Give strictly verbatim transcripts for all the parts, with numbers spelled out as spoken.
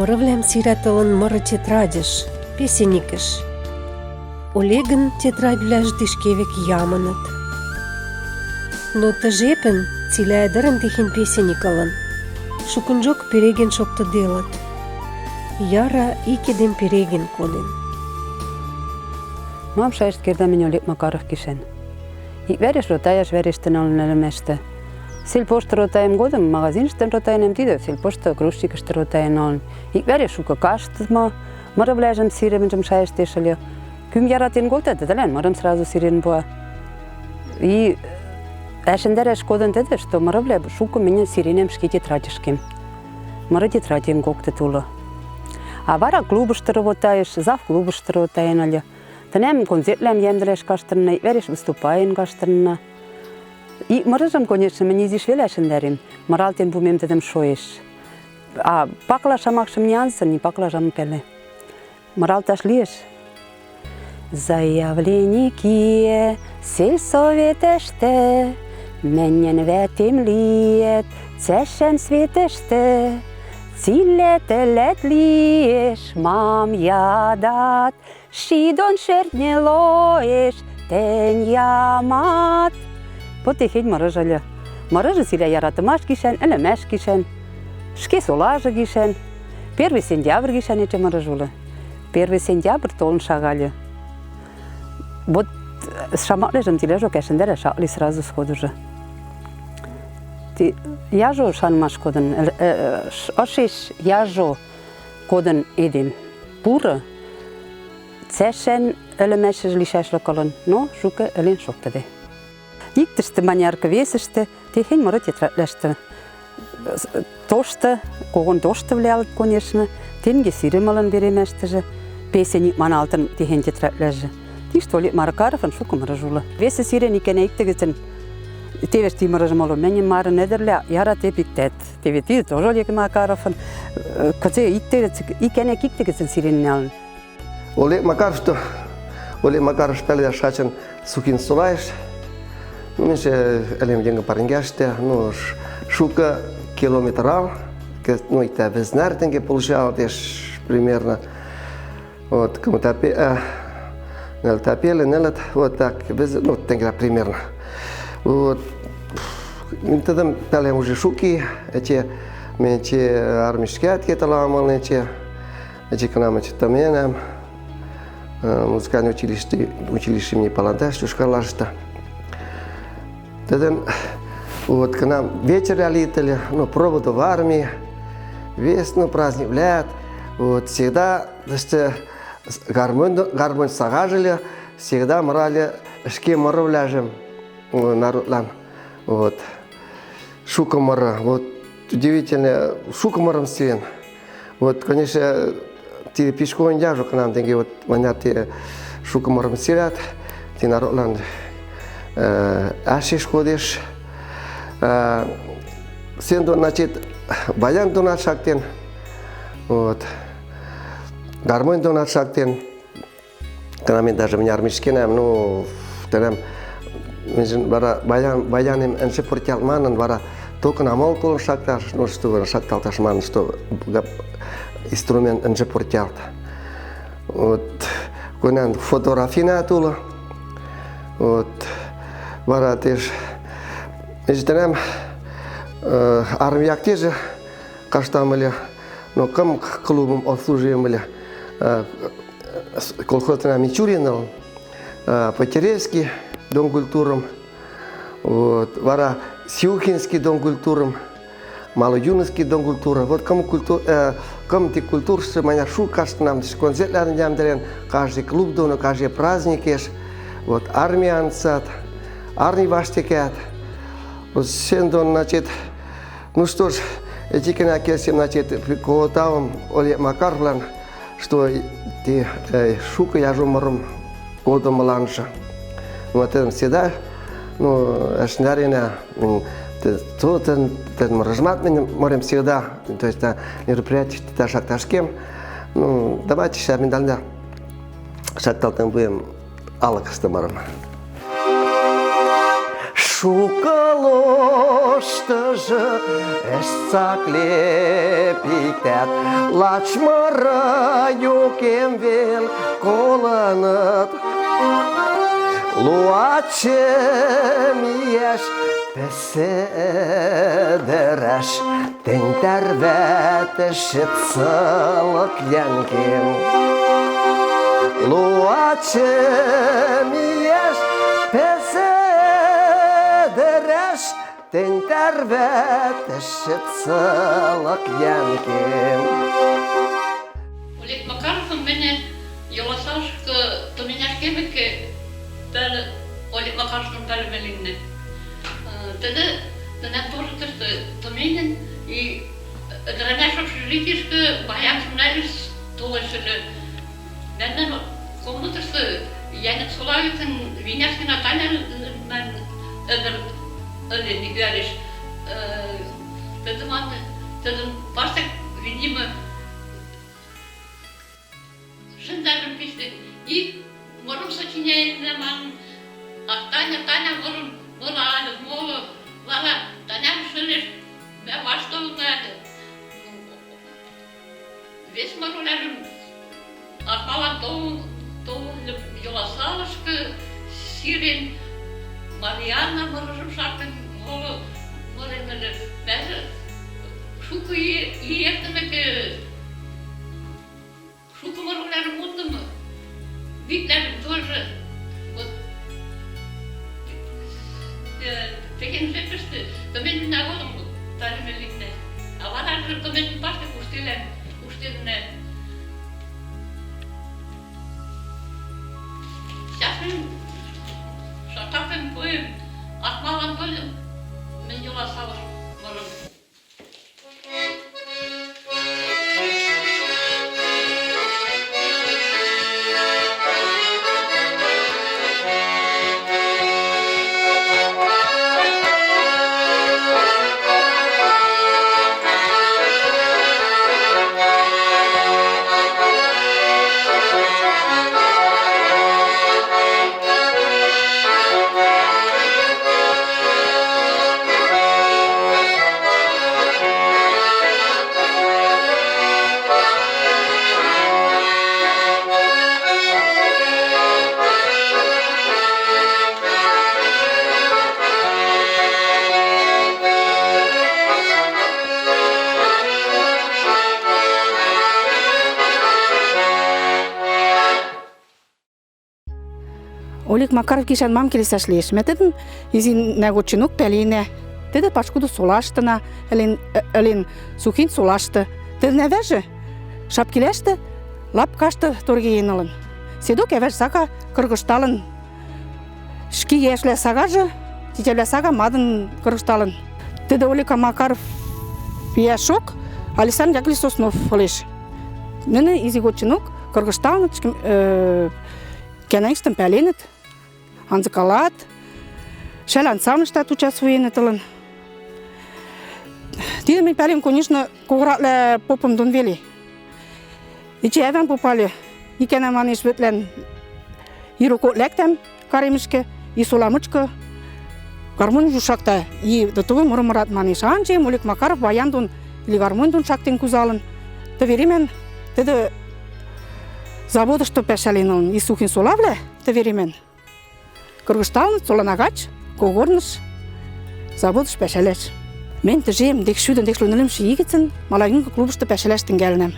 Мырывлам сират ылын мыры тетрадьыш, песенникыш. Олегын тетрадьвлажы тишкевек ямыныт. Но тӧ жепын цилиа дырын техень песенник ылын. Шукынжок переген шоктыделыт. Яра ик эдем переген кодын. Мам шайышт кердам мынь Олег Макаров гишан. Ик вареш ротаяш вареш тынал нелемешты. Сельпошты ротаем годым, магазинышты ротаем тидо, сельпошты грузчикышты ротаем он. Ик вареш шукы кашты ма, мырывлажым сирем шайыштеш ыльы. Кӱм яратен колта, тыдалан мырым сразу сирен пуа. И ачындереш кодын тыды, что мырывла шукы мынь сиренем шке тетрадьышкем. Мыры тетрадьем кокты тулы. А вара клубышты ротаеш, зав клубышты ротаен ыльы. Тынам концертлам ямдылаш каштынна, ик вареш выступаен каштынна. И мырыжым, конечно, мынь изиш веле ачындерем, мыралтен пумем тыдым шоэш. А пакыла шамакшым ни анзы, ни пакыла шамак пеле. Мыралташ лиэш. Заявлени киэ сельсоветышты, мыньын ватем лиэт цашан светышты. Цилиа тылат лиэш, мам ядат, ши дон шӧртньы лоэш тэнь ямат. Вот техень мырыжы ыльы. Мырыжы цилиа яратымаш гишан, ыльымаш гишан, шке солажы гишан, первый сентябрь гишан эче мырыжы улы. Первый сентябрь толын шагальы. Вот шамаклэжым цилиа жок ачындераш ак ли сразу сходу жы. Ти яжо шанымаш кодын, э, э, ш-, ышеш яжо кодын эдем пуры, цашан ыльымаш лишашлык ылын, но шукы ылын шоктыде. Иктышты маняркы весышты техень мыры тетрадьлашты. Тошты, когон тоштывлялыт, конечно, тенге сирем ылын веремаштыжы, песенник маналтын техень тетрадьлажы. Тишты Олег Макаровын шукы мырыжы улы. Весӧ сирен икӧнӧ иктӧ гыцын, тевеш ти мырыжы моло, мыньым марын ӧдӧрлӧ, яратӧ пиктӧт. Теве ти тоже Олег Макаровын, э, кыце иктӧ гыцын, икӧнӧ иктӧ гыцын сирен налын. Олег Макаров, что Олег Макаров пеледас шачын Сухин солаеш. Ну, меньше элем деньги паренгяште, ну, ш-, шука километрал, ке-, ну, и та везнар деньги получал, теш, примерно. Вот, кому-то пе-, а, нелта пели, нелет, вот так, без, ну, деньги примерно. Вот. Тогда пелем уже шуки, эти, меньше армейские, эти таламон, эти, Эчи кынам эчи тыменам, э, музыкальный училище, училище имени Паллада, Йошкар-Олашта. Тыдын, вот, кынам вечер литали, ну, проводу в армии, весь, ну, праздник лет, вот, всегда, значит, с-, гармонь, гармонь сагажили, всегда мрали шке мрывляжем, э, народлан, вот. Шукымыры. Вот удивительно, шукымырым сирен. Вот, конечно, ти пишкоен яжо кынам тенге, вот, маняр ти шукымырым сирят, ти народлан, э, ашиш ходиш, э, сен дон, значит, баян донат шактен, вот, гармонь донат шактен. Кынам мен даже мынярмы ишкенам, ну, тенам, мынжын вара баян, баяным ынжы пуртялт манын, вара токына мол колын шакташ, ну, что вара шакталташ манын, что гап-, инструмент ынжы пуртялт. Вот, кунан фотографина тула. Вот, вара теш, мынжы тенам, э, армияк тежы каштам ыльы, но кым к-, клубым отслужим ыльы, э, с-, колхоз тенам Мичуринов, э, Потерейский дом культурым, вот, вара Сиухинский дом культурым, Малоюнинский дом культуры. Вот кым культу-, э, кым ти культуршы, маня шу каштынам, теш концертларын ямдерен, каждый клуб доно, каждый праздникеш, вот, армиянцат, арми ваштекят. Вот сен дон, значит, ну что ж, эти кенакесим, значит, кого таум Олег Макаровлан, что ти, э, шука яжо мырым коды мыланжы. Вот это всегда, ну, эшнарина, м, т-, то, тен, тен мырыжмат мин морем всегда, то есть, да, мероприятие, да, шакташкем. Ну, давайте сейчас миндалда шакталтын будем алыкысты мырым. Шукы лоштыжы ӧшцак лепитят, лач мыры юкем вел колыныт. Луа чӧмиэш пӧсӧдыраш, тэнь тӧр вӧтешет сылык йӧнкем. Луа чӧмиэш пӧсӧдыраш, тэнь тӧр вӧтешет сылык йӧнкем. Олег Макаровлан меньы йӧласалышкы тыменяш кемыкы, пӧлы, Олег Макаровлан пӧлы ме линнӧ. Э, тӧдӧ, тӧдӧ, тоже тӧдӧ тыменьын, и ӧд-, ӧд-, ӧд-, ӧд-, общежитиешкы баян шонавлысь толеш ыльы. Мӧднам комнатышты Яник Соловьевлӧн Виняшкина Таня лыман ӧбӧр ылын, ӧбӧр ылын. Э, тӧдӧ, мам, тӧдӧ, паштек, видимо, шындавлӧ пиштӧ. И мырым сочиняйнӧ мам, а Таня, Таня мырым, мыры али моло, вара Таня шылеш, мам, ваштылын али. Вес мырывлажым Акмалан тол-, толын йӧласалышкы сирен, Марианна мырыжым шактен, моло мырем ыльы. Мам, шукы и, и эртымекы, шукы мырывлажым мондымы. Витлажым тоже. Вот. Э, техень жепышты, тыменьын на годым, вот, тӧдӧ, ме линнӧ. А вара жӧ тыменьын паштек куштылам, куштылам. Сейчас мам шакапен пуэм, Акмалан тоже мам йӧласалыш мырым. Олег Макаров гишан мам келесаш лиэш? Мам, тӧдӧ, изинам годсынок пӧлинам, тӧдӧ, пашкуды солашты на ылын, э, ылын, Сухин солашты. Тӧдӧ, ӧвӧл жӧ, шапкилаштӧ, лапкаштӧ торгеен ылын. Седок ӧвӧл сага Кыргыжталын. Шкиэвлаштӧ сага жӧ, тетявлаштӧ сага мадын Кыргыжталын. Тӧдӧ, Олег Макаров йӧшок Александр Яковлевич Соснов ылеш. Нинӧ изин годсынок Кыргыжталын, э, кенайыштын пӧлинам, анзыкалаат, шӧлӧм ансамбльыштат участвуйнам ылын. Тӧдӧ, мам, пӧлинам, конечно, кого радлӧ попын дон вели. Эчи ӧвӧл попалӧ, икана манеш вӧтлан ирок лэктам каремышкӧ, и сола мычкы гармонь жӧ шакта, и до того мыры мырат манеш. Анжем, Олег Макаров баян дон или гармонь дон шактен кузалын. Тӧдӧ, времяын тӧдӧ заводышты пӧшалин ылын, и Сухин солавлӧ тӧдӧ, времяын. Кыргыжталын, соланагач, Когорныш, заводыш пӧшалеш. Мам, тӧжем, декшудын, декшлу нелемшы йигетсӧ Малаюнка клубышты пӧшаляш тынгальнам.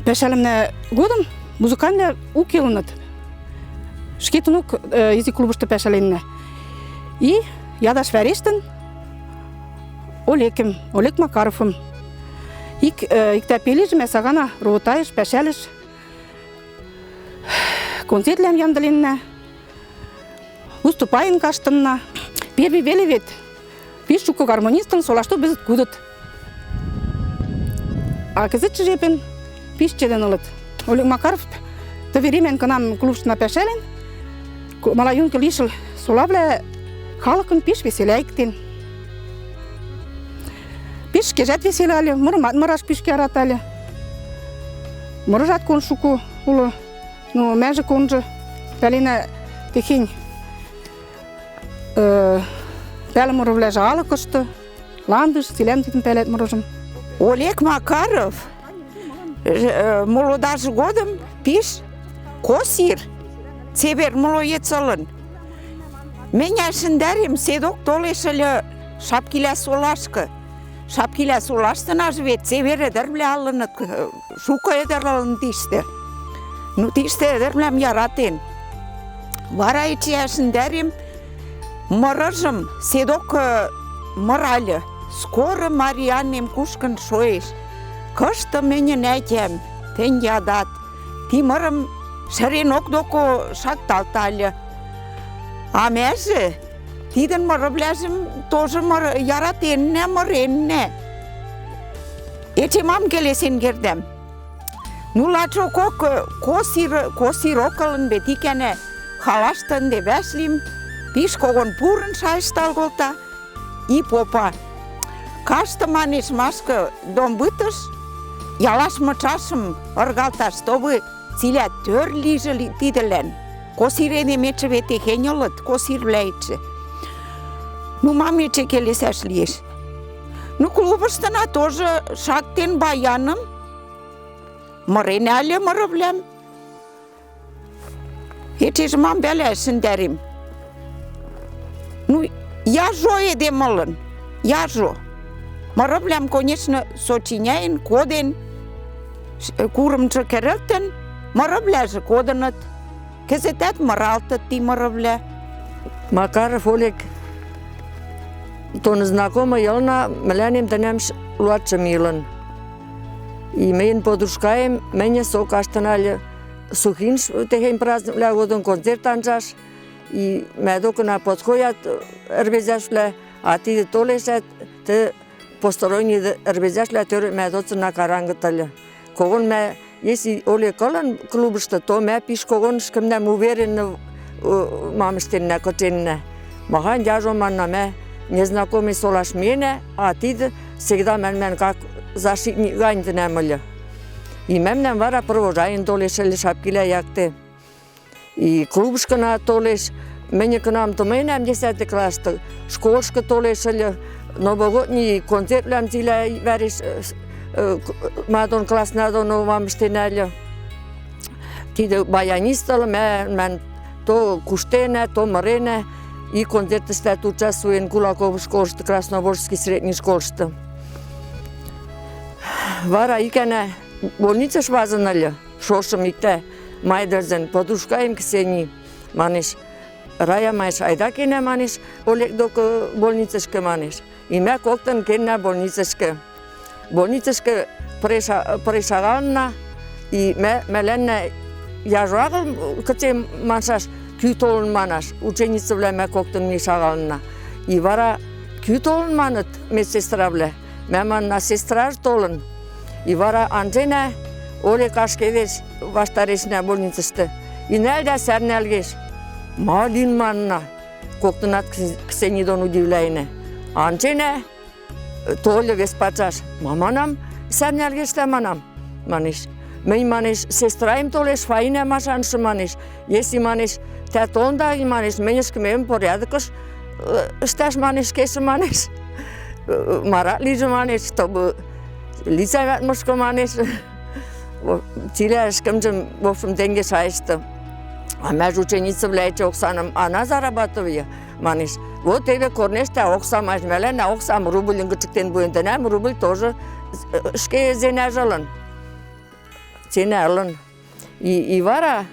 Пӧшалмы годым музыкантвлӧ уг ылыныд. Шкетынок, э, изин клубышты пӧшалинам. И ядаш варыштын Олегӧм, Олег Макаровӧм. Ик, э, иктӧ пелижӧ, мам, сагана Ровотайыш пӧшалыш. Концертлам яндылинам, выступайын каштынам. Первый вели ведь пиш шукӧ гармонистын, солашты быдӧн кудыт. А кызытчӧ жӧ пӧ пиш чӧдӧн ылыт. Олег Макаров тӧдӧ, времяын кынам клубышты на пӧшалин, ку-, Малаюнка лишыл солавлӧ халыкӧн пиш веселяйтін. Пиш кежат веселялі, мырымат мыраш пиш яраталі. Мырыжат кӧн шукӧ улӧ. Ну, мам жӧ кӧн жӧ, пӧлинам, техень. Э, пеле мырывлажы алыкышты, ландыш, цилям тидын пелет мырыжым. Олег Макаров, э, молодажы годым пиш косир, цевер млоец ылын. Мыня шындарим, седок толеш ыльы Шапкилэс олашкы. Шапкилэс олаштына жы вет цевер ӧдырвлэ ылыныт, э, шукы ӧдыр ылын тиштӧ. Ну, тиштӧ ӧдырвлам яратен. Вара эчеа шындарим мырыжым, седок, э, мыральы. Скоры Марианнем кушкын шоэш: «Кышты мыньын ӧтям, тэнь ядат». Ти мырым шӧренок доко шакталтальы. А мӧжы тидын мырывлажым тоже мыр-, яратеннӧ, мыреннӧ. Эче мам келесен кердам. Ну, лачокок, э, косир, косирок ылын вет иканӧ, халашты ӧнде вӧшлим, пиш когон пурын шайыштал колта. И попа: «Кашты, манеш, Машкы, дон бытыш, ялаш мычашым ыргалташ, тобы цилиа тӧр лижы ли-, тидылан. Косир эдем эче вет техень ылыт, косирвлаэчы». Ну, мам эче келесаш лиэш? Ну, клубыштына тоже шактен баяным, мырен альы мырывлам. Эче жы мам вӧлӧ шындарим. Ну, яжо эдем ылын, яжо. Мырывлам, конечно, сочиняен, коден, ш-, курымжы керӧлтӧн, мырывлажы кодыныт. Кӧсӧтат, мыралты ти мырывлам. Макаров Олег, тон знакомый ылна милянем тӧнӧмш луатшӧм йылын. И мыйын подружкаэм, мыйын со каштын альы Сухинш техень праздниквлам годын концерт анжаш. И мӧ докына подходят, э, ӧрвезяшвлам, а тидӧ толешат, тӧ посторонний ӧрвезяшвлам тӧрӧ мӧ дорсына карангыт ыльы. Когон мӧ, если Олег ылын клубышты, то мӧ пиш когон ышкемнам уверенно, э, мам ышкенна, кыченна. Махань яжо манна, мӧ незнакомый солаш миэнӧ, а тидӧ всегда мӧмӧн как защитник гань тӧнӧм ыльы. И мӧмӧн вара провожаен толеш ыльы Шапкилӧ якте. И клубышкына толеш, мыйӧн кынам тыменам десятый классты, школышкы толеш ыльы, новогодний концертвлам цилиа вареш, э, с-, э, к-, ма дон, классна дон мам ышкенна ыльы. Тидӧ баянист ылын, мӧ-, мӧмӧн то куштенӧ, то мыренӧ, и концертыштӧ тутчас суен Кулаков школышты, Красноволжский средний школышты. Вара иканӧ больницыш вазын ыльы. Шошым иктӧ май дырзын подружкаэм Ксени манеш: «Рая, — манеш, — айда кенӧ, — манеш, — Олег докы больницышкы», — манеш. И мӧ коктын кенна больницышкы. Больницышкы пыре ша-, пыре шагалынна, и мӧ-, мӧлӧннӧ яжо агыл, кыце маншаш, кӱ толын манаш, ученицывлӧ мӧ коктын ми шагалынна. И вара кӱ толын маныт медсестравлӧ. Мӧ манна: «Сестра жӧ толын». И вара анженӧ, Олег ашкедеш ваштарешнӧ больницышты. И нӧлдӧ сарнялгеш. «Ма лин?» — манна. Коктынат Кс-, Ксени дон удивляйнӧ. Анженӧ, тольы вес пачаш. «Ма, — манам, — сарнялгештӧ, — манам, — манеш. — Мый, — манеш, — сестраэм толеш, Фаина Машаншы, — манеш. — Если, — манеш, — тӧ толында, — манеш, — мынь ышкымем порядокыш, э, ышкаш, — манеш, — кешы, — манеш, — э, марат лижы, — манеш, — чтобы лица мӧд мышкы, — манеш. — Во-, цилиа ышкымжым, в общем, тенге шайышты. А мӧ жӧ ученицывлаэчӧ оксаным ана зарабатывайы, — манеш. — Вот эвӧ корнештӧ окса, — манеш, — мӧлӧннӧ оксам рубльын кычыктен пуэн, тӧнӧм рубль тоже, э, ышке зенаж ылын. Цена ылын. И, и вара,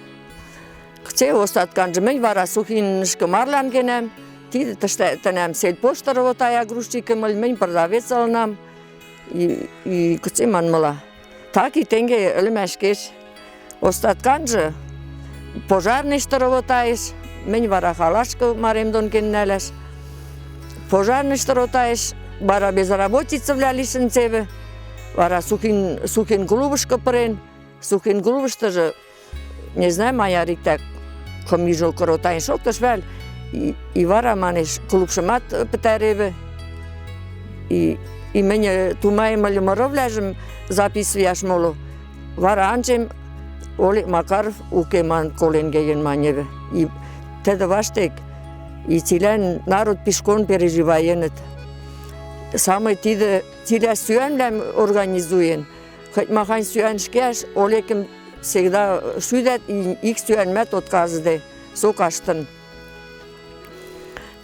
кыце остатканжы, мый вара Сухинышкы марлан кенам, тидӧ тыштӧ тӧнӧм сельпошты ровотая, грузчикӧй мый, мый продавец ылынам, и, и кыце манмыла. Так и тенге ылмаш кеш. Остатканжы пожарныйышты ровотаеш, мый вара халашкы марем дон кеннӧлӧш. Пожарныйышты ровотаеш, вара безработицывлӧ лишнӧ цевӧ, вара Сухин, Сухин клубышкы пырен. Сухин клубышты жӧ, не знаю, ма ярик так, кым-ньыж ӧлкӧ ровотаен шоктыш вӧл, и, и вара, манеш, клубшымат петаревы. И, и мыйӧ тумаем ыльы мырывлажым записываяш моло. Вара анжем, Олег Макаров уке, ман колен гейын маневы. И тӧдӧ ваштек, И цилан народ пишком переживаенныт. Самой тидӧ цилан сӱанвлам организуен. Хоть махань сӱан ышкаш, Олегым всегда шӱдӧт и ик сӱанмат отказдӧ со каштын.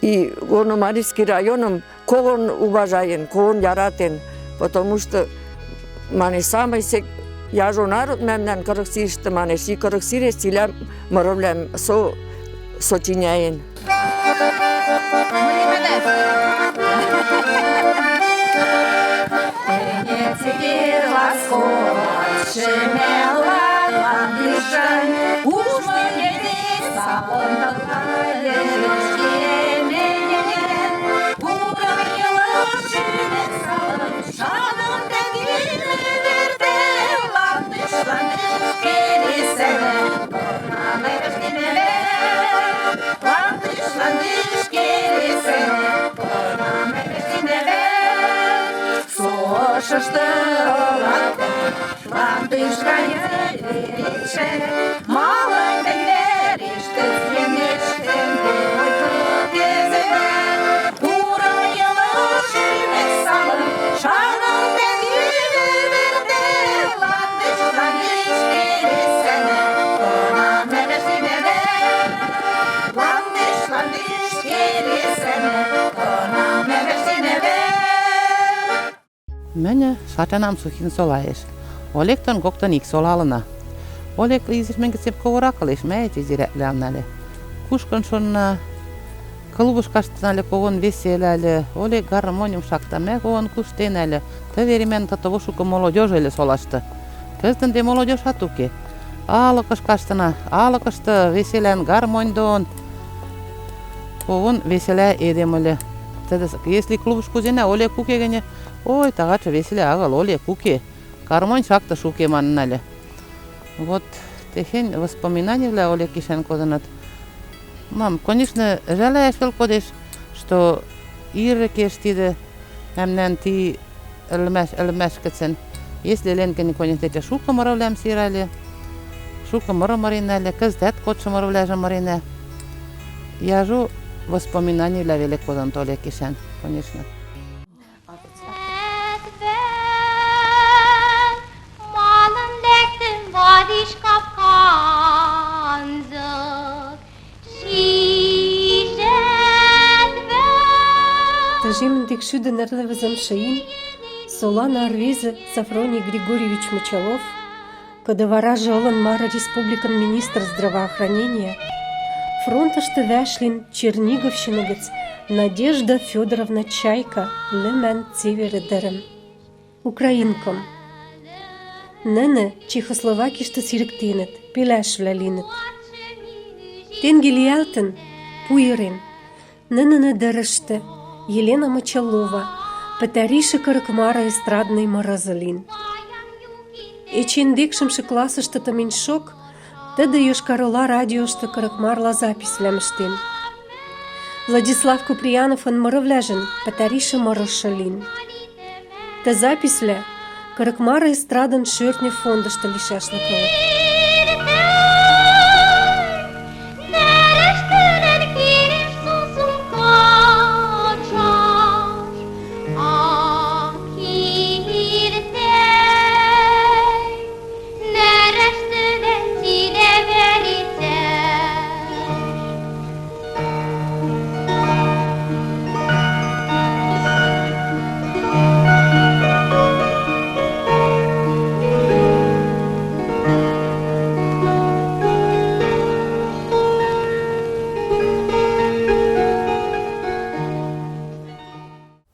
И Горномарийский районым когон уважаен, когон яратен, потому что, манеш, самой сек яжо народ мамлан Кырык Сирыштӧ, манеш, и Кырык Сирысь цилан мырывлам со сочиняен. Мӧньӧ шачанам Сухин солаэш. Олег дон коктын ик солалана. Олег изиш мынкыцеп кого ракылеш, мӧй эти зирятлявналі. Кушкын шонна, клубыш каштыналі, когон веселялі. Олег гармоньым шакта, мӧй когон куштеналі. Тӧ веремӧн тӧ того шукӧ молодёжь ыльы солашты. Кӧсдын де молодёжь ат уке. Алыкыш каштына, алыкышты веселян гармонь дон. Когон веселя эдем ыльы. Тӧдӧ, если клубыш кузина, Олег уке гиньӧ, ой, тагачы веселя агыл, Олег уке. Гармонь шактыш уке маныналі. Вот техень воспоминанивлӧ Олег гишан кодыныт. Мам, конечно, жаляяш вӧл кодеш, что ирӧ кеш тидӧ, мамлӧн ти ӧлмас, ӧлмас кӧцӧн. Если лӧн кӧ, конечно, течӧ шукӧ мырывлам сиралі, шукӧ мыры мыриналі, кӧсдӧ кодшӧм мырывлажӧ мыринӧ. Яжо воспоминанивлӧ велӧ кодыныт Олег гишан, конечно. Тыжем ӧнтик шӱдӧ нӧрвӧзӧмшӧ ин солана ӧрвезы Софроний Григорьевич Мочалов, кыдӧ варажӧ ылын мары республикын министр здравоохранения, фронтышты вашлин Черниговщина гӧц Надежда Фёдоровна Чайка лӧман цевер ӧдӧрӧм. Украинкӧм. Нӧні Чехословакиштӧ сирыктенныт, пеляшвлӧ линныт. Тэнге лиалтын, пу йӧрын, нӧнӧн ӧдӧрыштӧ Елена Мочалова пӧтаришӧ кырык мары эстраднӧй мырызӧ лин. Эчи ӧнтикшӧмшӧ классышты тӧминь шок тӧдӧ Йошкар-Ола радиошты кырык марла записьвлӧмыштӧ. Владислав Куприяновӧн мырывлажӧн пӧтаришӧ мырыжӧ лин. Тӧ записьвлӧ кырык мары эстрадын шӧртньӧ фондышты лишашлык ӧвӧл.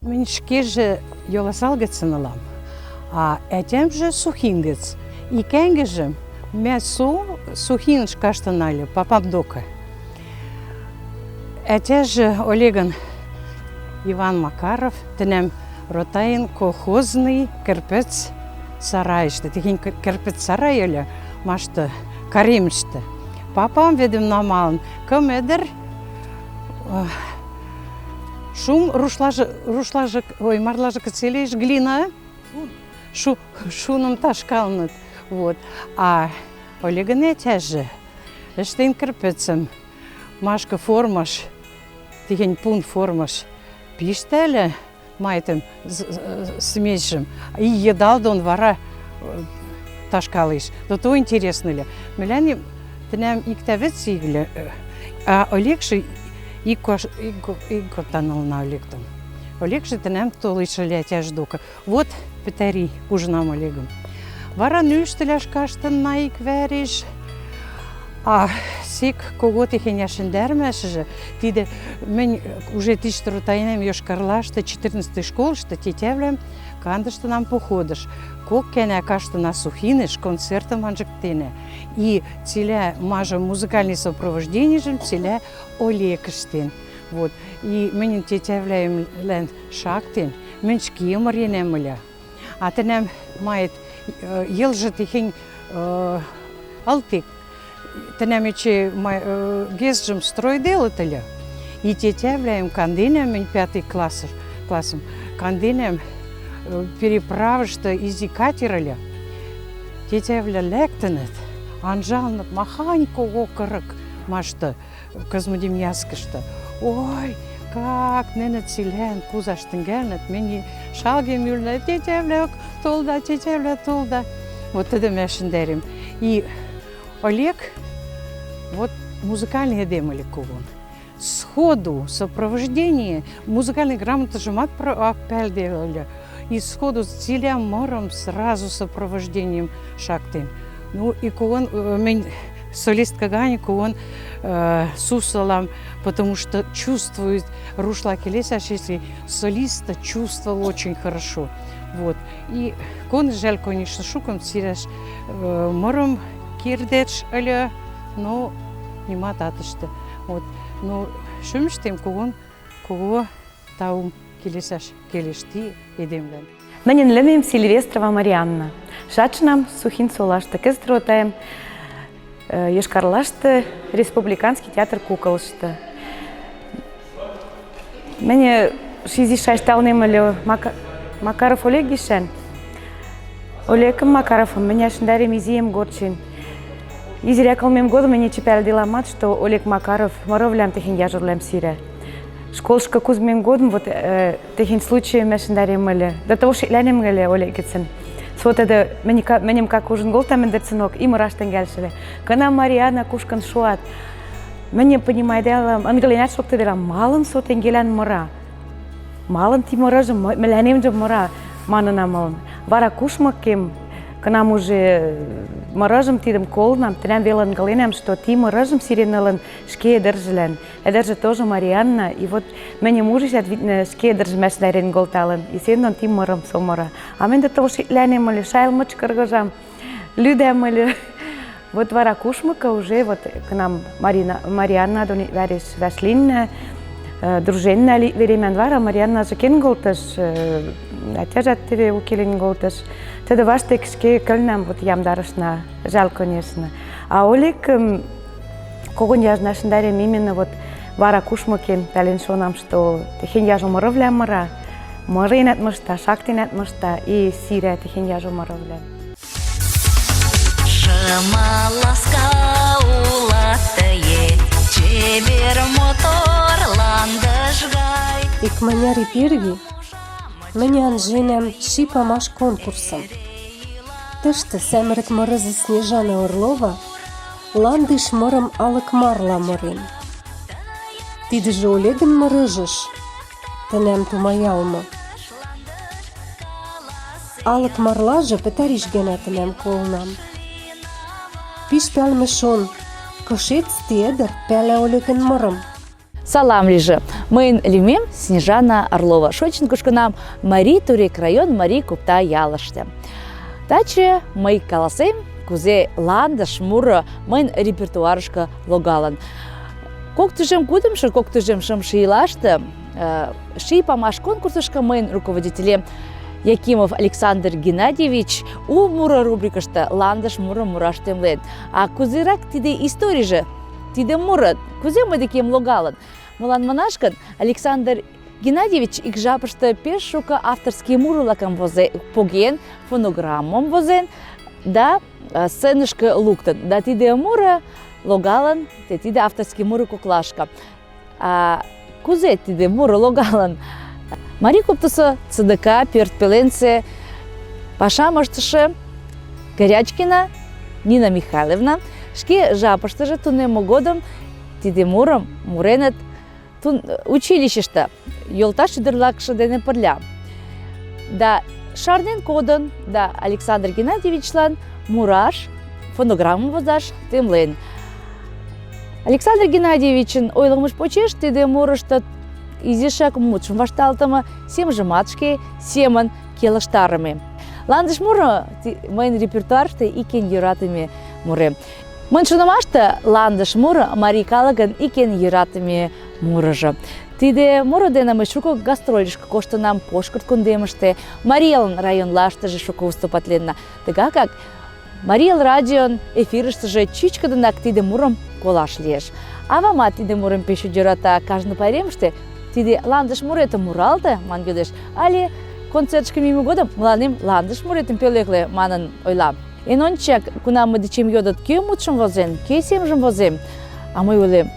Мынь ишкежы Йоласал гӧцын ылам, а átямжы Сухин гӧц. И кӧнкӧ жӧ мам со Сухинын каштын ыльы папам докы. Átяжы Олегӧн, Иван Макаров, тӧнам ротаын колхозный кирпич сарайышты. Техень кир-, кирпич сарай ыльы, машты, каремышты. Папам ведь намалын кым ӧдыр, э, шум рушлажы, рушлажы, ой, марлажы кыцелеш глина, шу-, шуным ташкалыныт. Вот. А Олегӧн átяжы ӧшты кирпичсӧ, машкӧ формаш, техень пун формаш пиштальы, майтым з-, з-, смесьжым, и йыдал дон вара, э, ташкалеш. Но то интересно ли? Милянь тынам иктӧ вец игле, э, а Олег жӧ ик куаш-, ик ку-, ик куартан ылын Олег дон. Олег жӧ тынам толеш ыльы ӧтяжы докы. Вот, петари кужынам Олегӧн. Вара нӧшта ляш каштын на ик вареш. А сэк кого техень ӧшиндармаш жӧ, тидӧ мынь уже тыш тӧрӧтаенам Йошкар-Олашты, четырнадцатый школашты, тетявлам кандыштынам походыш. Кок кенӧ каштына Сухинеш, концертӧм анжыктенӧ. И цилиа мажӧ музыкальный сопровождениежӧм цилиа Олег ыштен. Вот. И мыньын тетявлаэмлӧн шактен, мынь шке мыренам ыльы. А тынам, майт, э, йӧл жӧ техень, э, алтык. Тынам эче, май-, э, ГЭС жӧм стройделыт ыльы. И тетявлаэм кандінам, мынь пятый класс, классым, кандінам, э, переправышты изи катер ыльы. Тетявла лэктінныд, анжалныд, махань кого кырык машты Козмодемьянскышты. Ой, как нинӧ цилиан кузаш тынгальныд, мынь шалгем юльна: «Тетявлаӧк толда, тетявла, толда». Вот тӧдӧм ӧшиндарим. И Олег, вот, музыкальный эдем ыльы когон. Сходу сопровождение, музыкальный грамотажӧмат про-, ак пӧлдӧй ыльы. И сходу цилиа мырым сразу сопровождением шактен. Ну, и когон, э, мынь солистка гань, когон, э, сусалам, потому что чувствует, рушла келесяш, если солист чувствовал очень хорошо. Вот. И кон жаль, конечно, шукӧм сирас, э, мырым кердӧдш ыльы, но нима татышты. Вот. Но шӧмыштем когон, кого таум келесяш, келешти эдемлӧн. Мыньын лӧмем Сильвестрова Марианна. Шачынам Сухин солашты, кӧстротаем, э, Йошкар-Олашты, республиканский театр куколышты. Мыньы шизиш шайышталнем ыльы Мака-, Макаров Олег гишан. Олег Макаровым мынь ӧшиндарим изиэм годшен. Изирак ылмем годы мынь эче пӧлдыламат, что Олег Макаров мырывлам техень яжовлам сирӧ. Школышкы кузмем годым вот, э, техень случай ӧшиндарем ыльы. До того шеклянем ыльы Олег гишан. Со тӧдӧ, мыньым ка-, мыньым как ужын колта мендерцынок, и мыраш тынгальыш ыльы. Кынам Марианна кушкын шуат, мыньым понимайдалам, ынгыленат шоктыдалам, малын со тенгелан мыра. Малын ти мырыжым, м-, милянем жӧ мыра манынам ылын. Вара кушмыкем, кынам уже мырыжым тидым колынам, тынам веле ынгыленам, что ти мырыжым сирен ылын шке ӧдыржылӧн. Ӧдыржы тоже Марианна, и вот мыньым ужешат, видно, шке ӧдыржым ӧшиндарен колталын, и сен дон ти мырым со мыра. А мынь до того шеклянем ыльы, шайыл мыч кыргыжам, лӱдам ыльы. Вот вара кушмыкы уже, вот кынам Марина, Марианна дон ик вареш вашлиннӧ, э, дружиннӧ али вереман, вара Марианна жӧ кен колтыш, э, ӧтяжат теве уке лин колтыш. Тӧдӧ, вашток ик шке кӧлнам вот ямдарышна, жаль, конечно. А Олег, м, когон яжнашын дарем именно вот вара кушмыкем, пӧлен шонам, что техень яжо мырывлам мыра, мыренат мышта, шактенат мышта, и сирӧ техень яжо мырывлам. Шыма ласка улат тые, чебер мотор ландыш гай. Икманяр и перви мынь анженам «Шипамаш» конкурсым. Тышты сямрык мырызы Снежана Орлова «Ландыш мырым» алык марла мырен. Тидыжӧ Олегын мырыжыш тынам тумаялмы. Алык марлажӧ пӧтариш гана тынам колнам. Пишталмы шон, кышец ти ӧдыр пӧлӧ Олегын мырым. Салам лижы! Мыйын лимем Снежана Орлова. Шочын кушкынам Мари Турек район, Мари Купта ялышты. Тачы мый каласем, кузэ «Ландыш» муры мыйын репертуарышкы логалын. Кок тыжем кудымшы, кок тыжем шымшы ийлашты, э, «Шипамаш» конкурсышкы мыйын руководителем Якимов Александр Геннадьевич у муры рубрикышты «Ландыш» муры мыраш тӧмлен. А кузерак тидэ историжы, тидэ муры, кузэ мыйдэ киэм логалын? Мылам манашкын, Александр Геннадьевич ик жапышты пеш шукы авторский муры лакам возэ-, поген, фонограммам возэн да, а, сценышкы луктын. Да тидэ муры логалын, тэ-, тидэ авторский муры коклашкы. А, Кузэ тидэ муры логалын? Мари Коптысо ЦДК пӧртпеленсэ пашам ышты Горячкина Нина Михайловна. Шке жапыштыжы туннэ мугодым тидэ мурым муренэт тун-, училищышты, йолташ ӱдыр-лакшы дене пырля. Да шарнен кодын, да Александр Геннадьевичлан мураш, фонограмма возаш тымлен. Александр Геннадьевичын ойлымыж почеш тидэ мурышты изишак мутшым вашталтымы, семжымат шке семын келыштарымы. Ландыш муры ти-, мыйын репертуарышты ик эн йӧратымы муры. Мын шонымашты, Ландыш муры мари калыкын ик эн йӧратымы мурыжы. Тидэ муры дене мый шуко гастрольышкы коштынам Пошкырт кундемышты, Марий Элын районлаштыжы шуко выступатленна. Тыгакак Марий Эл радион эфирыштыжы чӱчкыдынак тидэ мурым колаш лиэш. Авамат тидэ мурым пиш йӧрата, кажны пайремышты: «Тидэ Ландыш муретым муралты», — ман йӧдеш, али «Концертышкы мимы годым мыланем Ландыш муретым пелӧглы», — манын ойла. Эн ончык, кунам мыдычем йӧдыт, кӧ мутшым возен, кӧ семжым возен, а мый вӧлі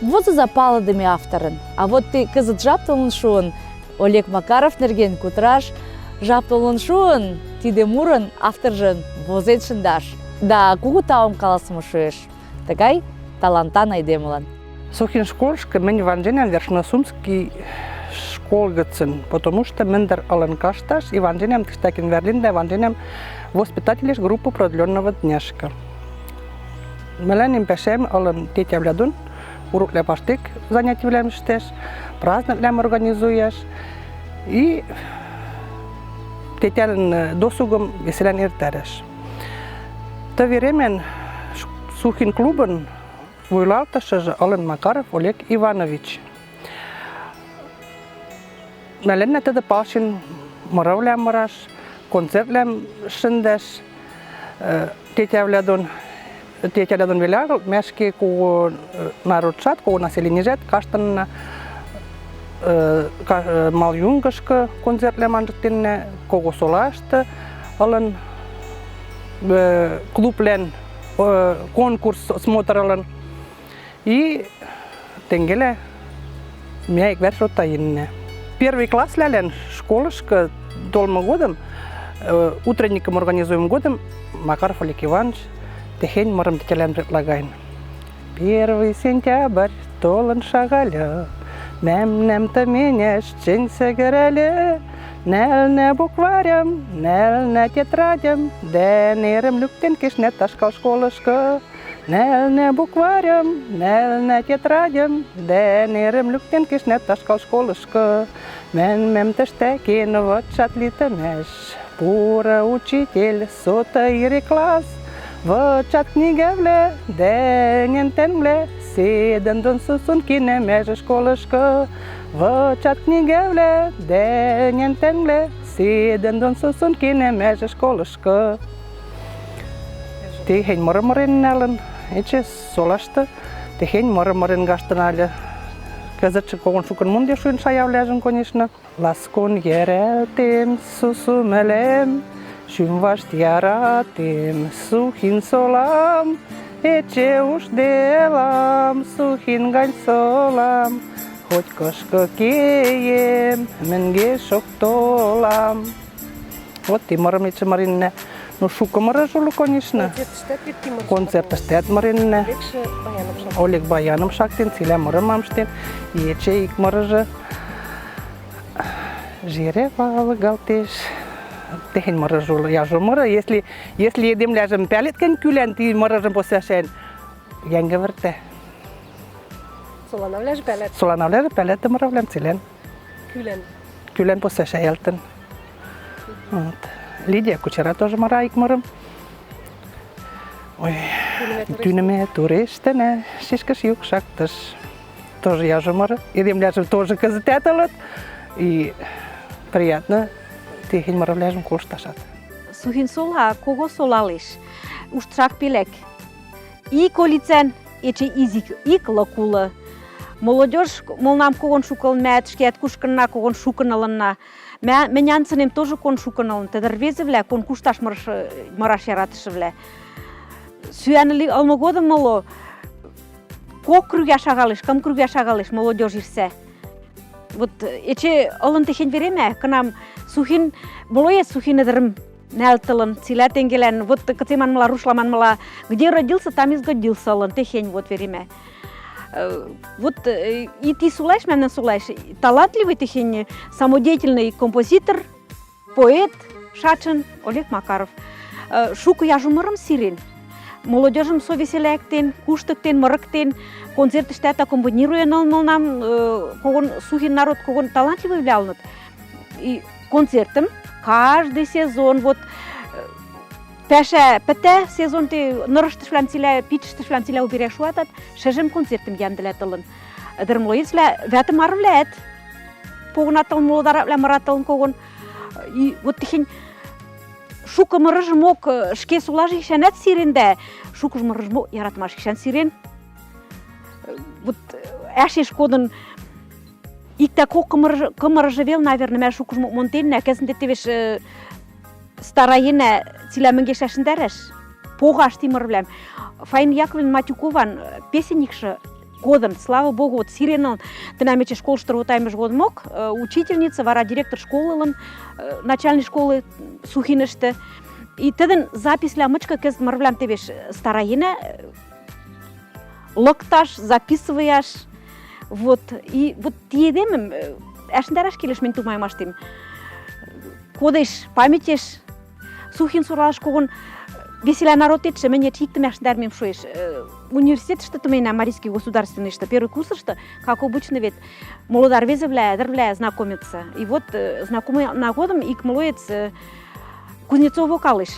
возыза палыдымы авторын. А вот ті кызыт жап толын шуын Олег Макаров нерген кутыраш, жап толын шуын тидэ мурын авторжын возен шындаш. Да кугу таум каласымы шуэш тагай талантан айдемылан. Сухин школышкы мынь ванженам Вершиносумский школ гыцын, потому что мындыр ылын кашташ, и ванженам тыштакин варлин да ванженам воспитательыш группы продлённого дняшка. Меланем пашам ылын тетявлядон уроквлэ паштек занятивлэм штеш, праздниквлэм организуяш и тетялэн досугым веселян эртаряш. Тӧ веремэн Сухин клубын вуйлалтышыжы ылын Макаров Олег Иванович. Меланна тӧдӧ палшин мырывлэм мыраш, концертлэм шындаш, э, тетявлядон, тетявлядон велягыл, мышкы кого, э, народшат, кого населенижат каштынна, э, ка-, э, Малюнгышкы концертлэм анжыктынна, Кого Солашты ылын, э, клублэн, э, конкурс, смотр ылын. И тенгелэ миа ик варшо тайиннэ. Первый класслялэн школышкы толмы годым, э, утренникым организуем годым, Макаров Олег Иванович техень мырым тетялэн предлагайын. Первый сентябрь толын шагальы, мемнам тыменяш чынь сӧгӧральы. Ньӧлнӧ букварьым, ньӧлнӧ тетрадьым, дневникем люктен кешнӧ ташкал школышкы. Ньӧлнӧ букварьым, ньӧлнӧ тетрадьым, дневникем люктен кешнӧ ташкал школышкы. Мемнам тыштакин вочшат литӧмаш. Пуры учитель, со тӧ ири класс. Вочшат книгавлӧ, дневниквлӧ, седӧн дон сусун кенӧмаш школышкы. Вочшат книгавлӧ, дневниквлӧ, седӧн дон сусун кенӧмаш школышкы. Техень мыры мырен ньӧлнӧ, эче солашты техень мыры мырен гажтӧны али. Кӧзытшӧ когон шукӧн мунді шуин шаявлажын, конечно. Ласкон йӧралтем, сусу мӧлем, шӱм вашт яратем Сухин солам, эче ужделам Сухин гань солам, хоть кышкӧ кеем, мӧнгеш ог толам. Вот ти мырым эче мыреннӧ. Ну, шукӧ мырыжы улы, конечно. Концертыштат ведь ти мырыжы. Концертыштат мыреннӧ. Олег Баянов шактен. Олег Баянов шактен, цилям мырым мамыштен. Эче ик мырыжы. Жеребай валгалтеш. Техень мырыжы улы, яжо мыры. Если, если эдемлажым палет гинь, кылӧн ти мырыжым посяшен, йӧнгӧ выртӧ. Соланавлажы палет? Соланавлажы палет, мырывлам цилям. Кылӧн. Кылӧн посяшен, ялтӧн. Вот. Лидия Кучера тоже мыра ик мырым. Ой, тӱнӧ ме турештӧны, шишкыш юк шактыш. Тоже яжо мыры. Эдемлажы тоже кӧзытӧ ылыт. И приятно техень мырывлажым колышташат. Сухин сола кого солалыш. Уж тшак пелек. И колицян эче изик ик лӧк улы. Молодёжь молнам когон шукӧн, мӧд шкет кушкынна, когон шукӧн ылынна. Мӧ-, мӧням сынем тоже кон шукӧн ылын, тӧдӧ рвезывлӧ, кон кушташ мырыш-, мыраш яратышывлӧ. Сӱан ли ылмы годым мӧлӧ кок кружок шагалыш, кым кружок шагалыш молодёжь ирсӧ. Вот, э, эче ылын техень веремя, кынам Сухин, млоец Сухин ӧдӧрым нӧлтылын, цилатэнгелан, вот, кыце манмыла, рушла манмыла, где родился, там и сгодился ылын техень вот веремя. Э, вот, э, и ти солаэш, мемнан солаэш, талантливый техень, самодеятельный композитор, поэт шачын Олег Макаров. Э, шукы яжо мырым сирен. Молодёжьым со веселяктен, куштыктен, мырыктен, концертыштат аккомпанируя нал-, нолнам, э, когон Сухин народ, когон талантливый вляунут. И концертым каждый сезон, вот, э, паша пыта сезон, ти нырыштышвлам цилаэ, пичыштышвлам цилаэ убирая шуатат, шыжым концертым яндылятылын. Ӧдӧр млоецвлам вӧтым арывлаэт погынатылын, молодавлам мыратылын когон. И вот техень шукы мырыжмок, э, шке солажы гишанат сирен да, шукы мырыжмок яратымаш гишан сирен. Э, вот, э, ӧшеш кодын иктӧ-кок кымырыжы, кымырыжы вел, наверно, мӧ шукыжмок монтеннӧ, кӧснтӧ тевеш, э, стараеннӧ цилаэ мӧнгеш ӧшиндараш, погаш ти мырывлам. Фаина Яковлевна Матюкован, э, песенникшӧ кодын, слава богу, вот сирен ылын, тынам эче школыштыр вот аймыж годмок, э, учительница, вара директор школы ылын, э, начальной школы Сухинышты. И тӧдын записьвлам мычкы кӧснтӧ мырывлам тевеш, э, стараеннӧ, э, лыкташ, записываяш. Вот. И вот ти эдемым, э, ӧшиндараш келеш, мынь тумайымаштым. Кодеш паметеш, Сухин солаш когон веселя народ этшӧ, мынь этшӧ иктӧм ӧшиндарим шуэш. Э, университетышты тыменам, Марийский государственныйышты, первый курсышты, как обычно ведь, молодавлам везвлам, ӧдӧрвлам знакомиться. И вот, э, знакомый на годым ик млоец, э, Кузнецов Окалыш.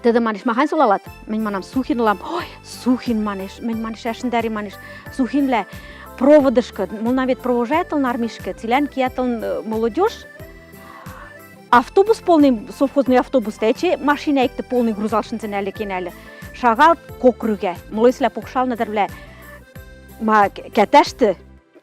Тӧдӧ, манеш, махань солалат? Мынь манам, Сухин ылам. Ой, Сухин, манеш, мынь, манеш, ӧшиндарим, манеш, Сухинлӧн проводышкы. Мол, на ведь провожаятылын армишкӧ, цилаэн киятылын, э, молодёжь. Автобус полный, совхозный автобус, тайӧ эче машина иктӧ полный грузал шынзын али, кеналі. Шагал кок крӧгӧ. Млоецвлам пукшалны ӧдӧрвлам. Ма, к-, кӧтяштӧ.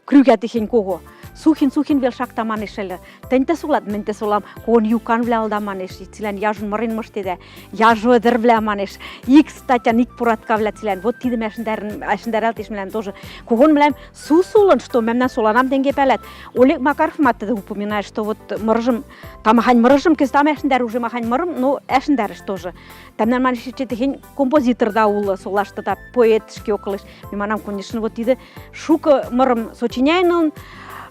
Крӧгӧ техень кого. Сухин, Сухин вел шакта, манеш, ыльы. Тыньтӧ солат, мыньтӧ солам, когон юканвлам ылда, манеш, и цилаэн яжон мырен мыштеда. Яжо ӧдӧрвлам, манеш. Ик статян, ик пораткавлам цилаэн. Вот тидӧм ӧшиндарен, ӧшиндаралтеш милям тоже. Когон милям сусу улын, что мемнан соланам тенге пӧлят. Олег Макаров ма тӧдӧ упоминает, что вот мырыжым, тамахань мырыжым, кӧснам ӧшиндар уже махань мырым, но ӧшиндарыш тоже. Тэннӧн, манеш, эче техень композитор да улы, солашты да поэт шке Окалыш. Ми манам, конечно, вот тидӧ шукы мырым сочиняйнын,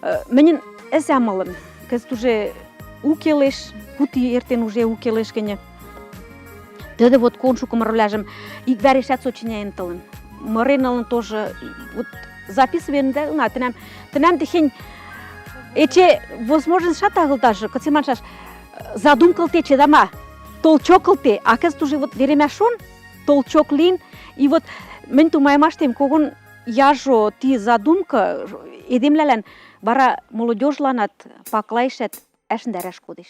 э, мынын ӧзам ылын. Кӧсъя уже укелеш, куд и эртен уже укелеш кӧня. Тӧдӧ, вот кӧн шукы мырвлажым ик варешат сочиняйнытылын. Мыренылын тоже, вот записывайнытылын, а тэнам, тэнам техень эче возможность шат агыл даже, кыце маншаш, задумка ылтӧ эче, да ма, толчок ылтӧ, а кӧсъя уже вот веремя шон, толчок лин. И вот мынь тумайымаштым, когон яжо ти задумка эдемлалан, вара молодёжьланат паклайышат ӧшиндараш кодеш.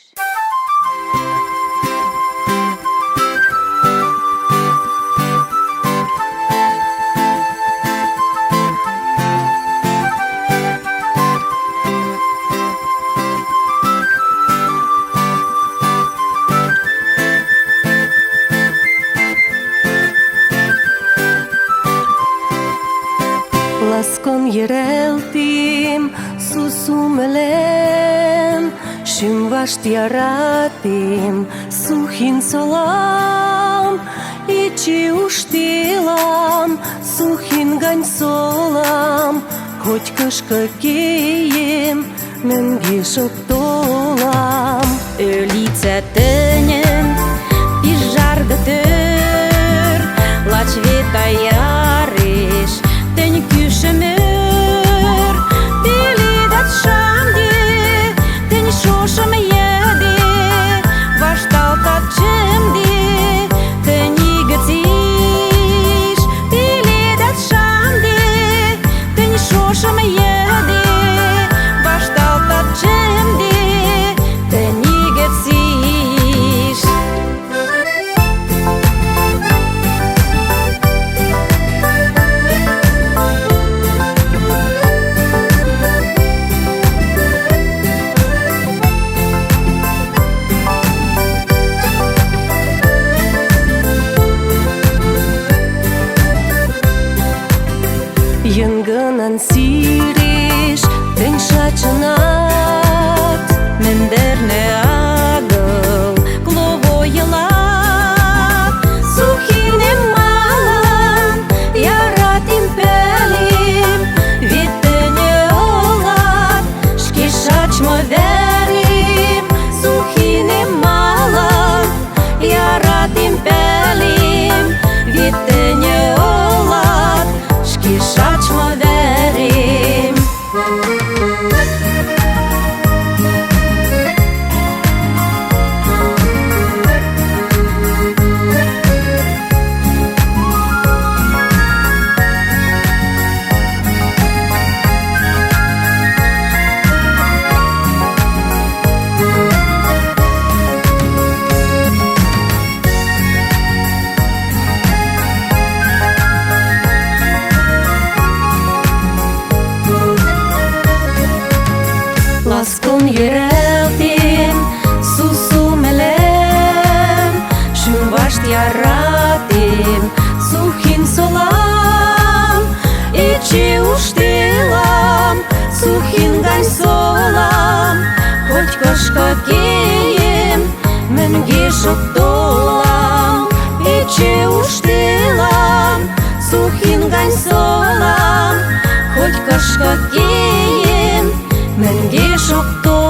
Ласкон йӧралтем сусу мӧлӧм, шӱм вашт яратем Сухин солам. Эче уж телам, Сухин гань солам, хоть кышкы кеем, мӧнгешок толам. Ӧлиця тӧньӧн пижар да тӧр, лач вет аяреш тӧнь кӱшӧмӧр. Пеледат шамде тӧнь шошым йӧде, вашталтат чӧмде тӧнь игӧтсиш. Пеледат шамде тӧнь шошым йӧде, вашталтат чӧмде тӧнь игӧтсиш. Йынгынан сиреш тӧнь Шачынат мындырны агыл, клубой йылат. Сухинем, малын яратим, пӧлим, вит тӧньы олат, шке шачмы вӧрим. Сухинем, малын яратим, пӧлим, вит тӧньы олат, шке шачмы вӧрим. Ласкон йӧралтем, сусу мӧлем, шӱм вашт яратем Сухин солам. Эче уж тылам, Сухин гань солам, хоть кышкы кеем, мӧнгешок толам. Эче уж тылам, Сухин гань солам, хоть кышкы кеем, мӧнгешок толам.